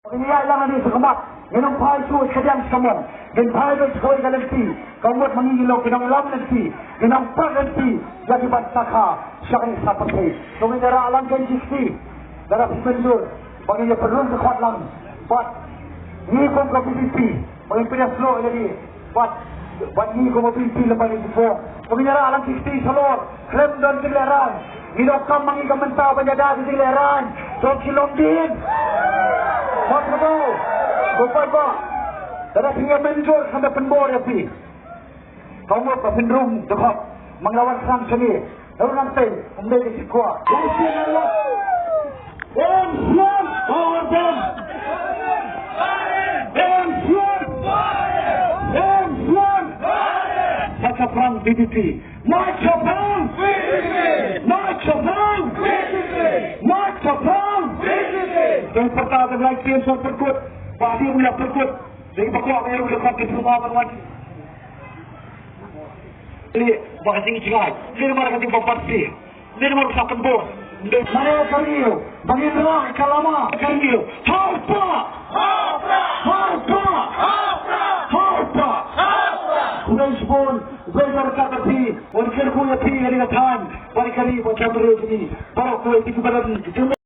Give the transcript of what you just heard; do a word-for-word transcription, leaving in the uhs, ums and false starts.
Ngin ïaid lang hangne sha khmat, ngin ym phai shuh sha kadiang sha kamon, ngin phai beit sha kawei ka lynti, ka mut ma ngi ngi long ki nongïalam lynti, ki nongpait lynti ïa ki ban sakha sha kane ka pyrthei. To ngin ïarah lang kein ki kti, lada phi mynjur ba ngin ïa pynrung dkhot lang bad ngi kum ka V P P, ba ngin pynïasoh ïa ki. Bad, bad ngi kum u P P lem bad ngi kum. Ka ngi ïarah lang ki kti shalor. Khlem don jinglehrain. Ngi donkam ma ngi ka mynta ban ïada ki jinglehrain. To ki long dien. Bad ka bau. Ko pat ba. Lada phi ïa mynjur, ngan da pynbor ïa phi. Ka mut ba phin rung dkhot. Ma nga la wan khnang shane. Ruh nangtei, ym dei ka jingkwah. Ka sien na lok. Em Siem, power bomb. Em Siem. Em Siem. March shaphrang V P P. March shaphrang. V P P. March shaphrang. V P P. March shaphrang. V P P. Tang pyrta tang lai kien sor pyrkut. Ba dei u la pyrkut. Dei ba kwah ba ïa u la kwah ki pyrma ban wan. Leh ba ka jingjngai, leh namar ka jingbympat sih, leh namar ka pynbor. Leh namar ka ri, ba ngin rah ka lama ka ri. Ha u Prah! Ha u Prah! Ha u Prah! Khublei shibun, khublei shibun ka ri, wan kyrkhu ïa phi ïa ka thaiñ, wan ka ri, wan ka ri jong ngi. Baroh kawei ki ba don